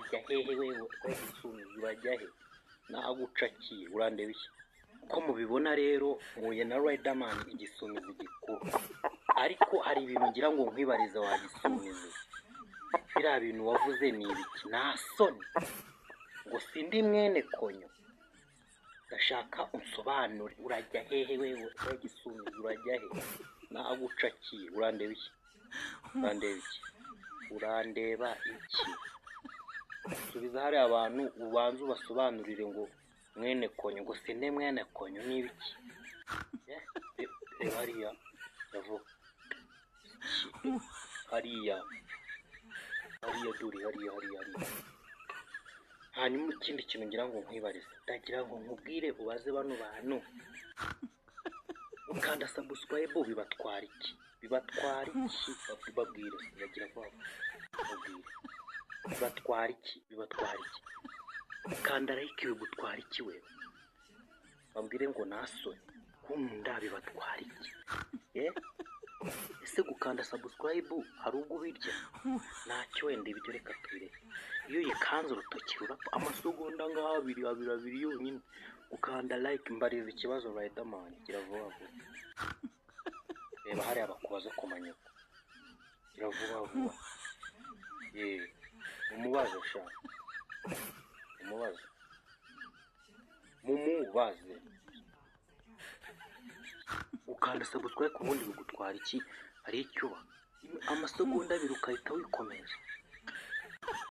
Urajya hehe wewe? Gisumizi, urajya he? Nagucakiye, urandeba iki? Uko mubibona rero, mpuye na Riderman, igisumizi gikuru. Ariko hari ibintu ngira ngo nkwibarize, wa gisumizi. Biriya bintu wavuze ni ibiki? Nta soni, ngo sindi mwene Konyo? Ndashaka unsobanure. Urajya hehe wewe? We gisumizi, urajya he? Nagucakiye, urandeba iki? Urandeba iki? Urandeba iki? Subiza hariya abantu, ubanze ubasobanurire ngo mwene Konyo, ngo sinde mwene Konyo ni ibiki? Reba hariya, ndavuga hariya, hariya, dore hariya, hariya, hariya. Hanyuma ikindi kintu ngira ngo nkwibarize, ndagira ngo nkubwire, ubaze bano bantu, ukanda subscribe bibatwara iki? Bibatwara iki? Babwire, bagira vuba, babwire bibatwara iki? Bibatwara iki? Ukanda like bigutwara iki we? Babwire ngo nasoni kunda bibatwara iki? Eh, ese gukanda subscribe hari ubwo ubirya? Ntacyo. Wenda ibyo reka tubireke. Iyo uyikanze urutoki rurapfa amasegonda ngaho abiri, abiri, abiri yonyine. Gukanda like, mbariza ikibazo, Riderman, gira vuba vuba. Reba hariya bakubaza ku manyoko. Gira vuba vuba. Yeee, umubaze sha, umubaze, mumubaze. Ukanda subscribe ku bundi bigutwara iki? Hari icyo uba amasegonda 2 ukahita wikomeza.